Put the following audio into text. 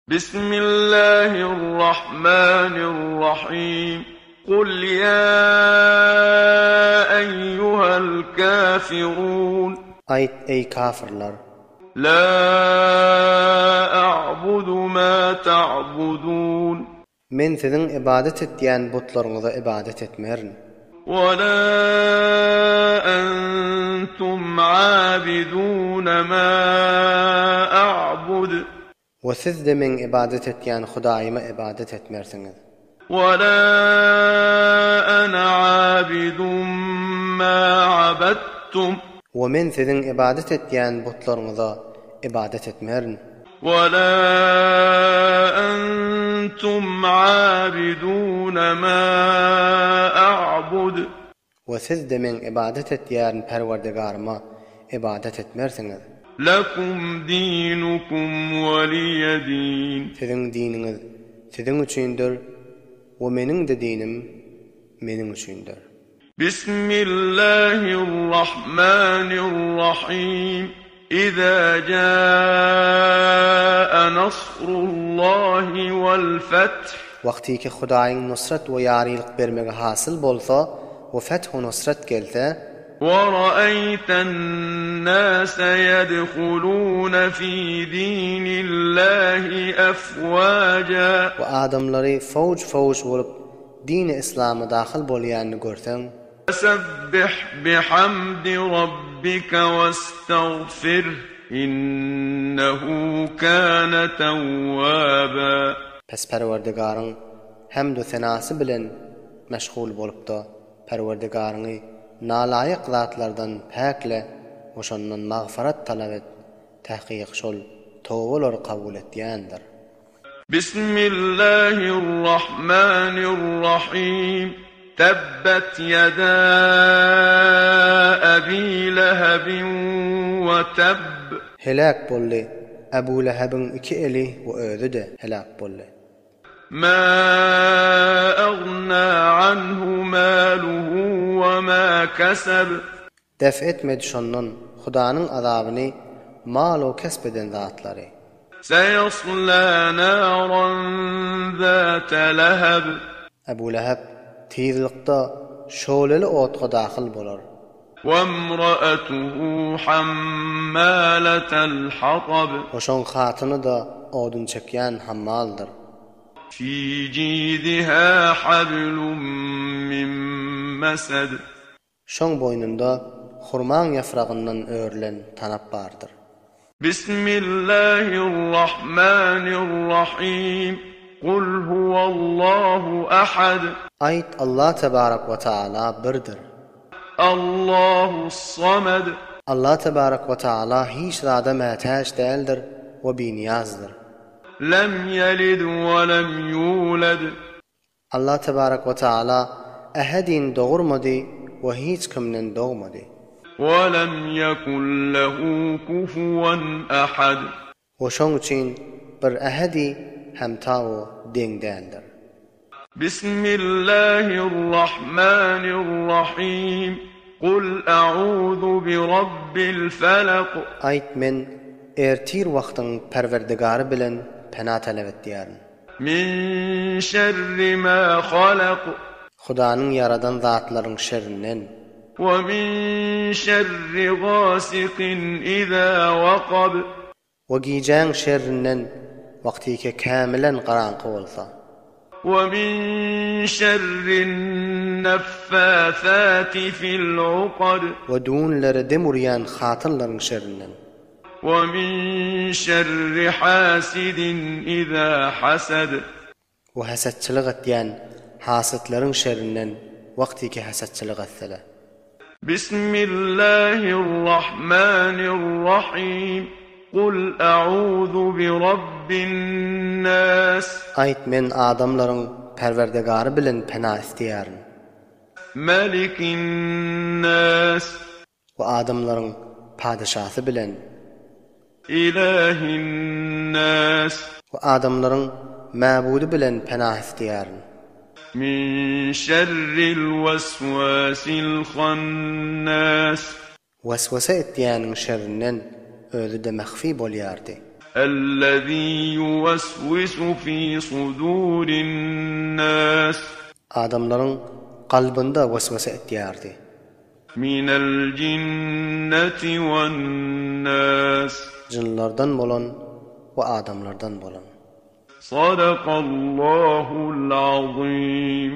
Bismillahirrahmanirrahim. Kul ýa eýýuhel kafirun. Aýt, eý kafyrlar! La a'budu ma ta'budun. Men siziň ybadat etýän butlaryňyza ybadat etmerin. Wa la entum abidun ma a'bud. We siz-de meň ybadat etýän Hudaýyma ybadat etmersiňiz. Wa la ana abidun ma abadtum. We men siziň ybadat etýän butlaryňyza ybadat etmerin. Wa la entum abidun ma a'bud. We siz-de meň ybadat etýärin Perwerdigaryma ybadat etmersiňiz. Lekum dinukum weliýe din. Siziň diniňiz siziň üçindir we meniň-de dinim meniň üçindir. Bismillahirrahmanirrahim. Iza jaa nasrullahi wal feth. Wagtyky Hudaýyň nusrat we ýarylyk bermegi hasyl bolsa we feth we nusrat gelse. Wa ra'aýtan nasa ýedhuluna fi dinillahi afwaja. We adamlary fowj-fowj bolup dini yslama dahyl bolýanyny görseň. Fesebbih bihamdi rabbike westagfirh innehu kâne tewwâbâ. Pes Perwerdigaryň hemd-u senasy bilen meşgul bolup-da, Perwerdigaryňy nalaýyk zatlardan päkle we şondan magfyrat talap et, tahkyk şol tobalary kabul etýändir. Bismillahirrahmanirrahim Tebbet ýeda Ebi Lehebin we tebb. Heläk boldy, Ebu Lehebiň iki eli we özi-de heläk boldy. Ma agna anhu maluhu we ma keseb. Def etmedi şondan Hudanyň azabyny mal-u kesp eden zatlary. Seýaslâ nâran zâte leheb. Ebu Leheb tizlikde şowleli otga dahyl bolar. Wemra'atuhu hammâletel hatab. We şoň hatyny-da odun çekýän hammaldyr. Fî jîdihâ hablum min mesed. Şoň boýnunda hurmaň ýafragyndan örülen tanap bardyr. Bismillahirrahmanirrahim. Kul huwallahu ahad. Aýt, Allah tebarek we taala birdir. Allahus-samed. Allah tebarek we taala hiç zada mätäç däldir we binyýazdyr. Lem ýelid we lem ýuled. Allah tebarek we taala ähedini dogurmady we hiç kimden dogmady. We lem ýekun lehu kufuwan ahad. We şoň üçin bir ähedi hem ta o deň däldir. Bismillahirrahmanirrahim. Kul a'uzu birabbil felak. Aýt men ertir wagtyň Perwerdigary bilen pena talap etýärin. Min şerri ma halak. Hudanyň ýaradan zatlaryň şerrinden. We min şerri gasikin iza wakab. We gijäň şerrinden, wagtyke kämilen garaňky bolsa. We min şerrin neffathati fil ukad. We düwünlere dem urýan hatynlaryň şerrinden. We min şerri hasidin iza hasad. We hasadçylyk etýän hasytlaryň şerrinden wagtyky hasadçylyk etsele. Bismillahirrahmanirrahim. Kul a'uzu birabbin nas. Aýt men adamlaryň Perwerdigary bilen pena isleýärin. Melikin nas. We adamlaryň padyşasy bilen. Ilahin-nas. We adamlaryň mäbudy bilen penah isleýärin. Min şerril weswasil hannas. Weswese etýäniň şerrinden, özi-de mahfi bolýardy. Ellezî ýuweswisu fî sudûrin-nâs. Adamlaryň kalbynda weswese etýärdi. Minel jinneti wen-nâs. Jynlardan bolan we adamlardan bolan. Sadakallahul azim.